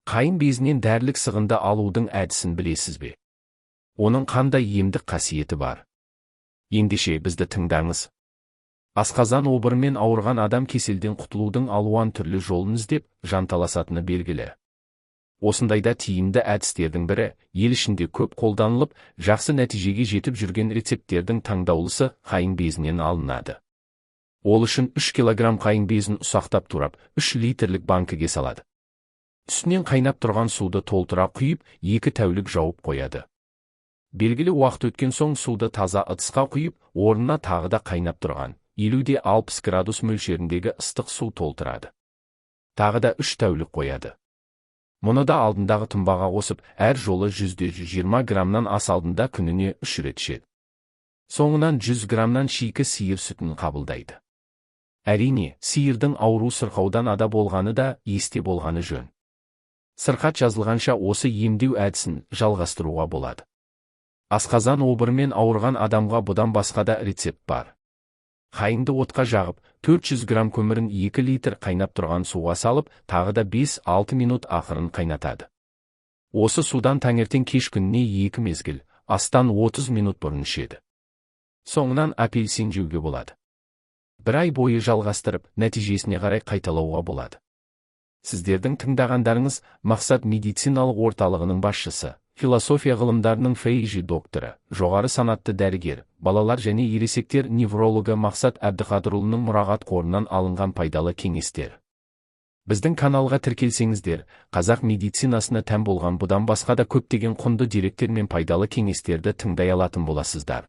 Қайың безінен дәрілік сығынды алудың әдісін білесіз бе? Оның қандай емдік қасиеті бар? Ендеше, бізді тыңдаңыз. Асқазан обырымен ауырған адам кеселден құтылудың алуан түрлі жолын іздеп, жанталасатыны белгілі. Осындайда тиімді әдістердің бірі, ел ішінде көп қолданылып, жақсы нәтижеге жетіп жүрген рецепттердің таңдаулысы қайың безінен алынады. Ол үшін 3 килограмм қайың безін ұсақтап турап, 3 литрлік банкіге салады. Үстінен қайнап тұрған суды толтыра құйып, 2 тәулік жауып қояды. Белгілі уақыт өткен соң суды таза ыдысқа құйып, орнына тағы да қайнап тұрған 50-60 градус мөлшеріндегі ыстық су толтырады. Тағы да 3 тәулік қояды. Мұны да алдындағы тұнбаға қосып, әр жолы 120 граммнан ас алдында күніне 3 рет ішеді. Соңынан 100 граммнан шикі сиыр сүтін қабылдайды. Әрине, сиырдың ауру сырқаудан ада болғаны да есте болғаны жөн. Сырқат жазылғанша осы емдеу әдісін жалғастыруға болады. Асқазан обырымен ауырған адамға бұдан басқа да рецепт бар. Қайыңды отқа жағып, 400 грамм көмірін 2 литр қайнап тұрған суға салып, тағы да 5-6 минут ақырын қайнатады. Осы судан таңертең кеш күніне 2 мезгіл, астан 30 минут бұрын ішеді. Соңынан апельсин жеуге болады. Бір ай бойы жалғастырып, нәтижесіне қарай қайталауға болады. Сіздердің тыңдағандарыңыз Мақсат медициналық орталығының басшысы, философия ғылымдарының ФИЖ докторы, жоғары санатты дәрігер, балалар және ересектер неврологы Мақсат Әбдіқадырұлының мұрағат қорынан алынған пайдалы кеңестер. Біздің каналға тіркелсеңіздер, қазақ медицинасына тән болған бұдан басқа да көптеген құнды деректер мен пайдалы кеңестерді тыңдай алатын боласыздар.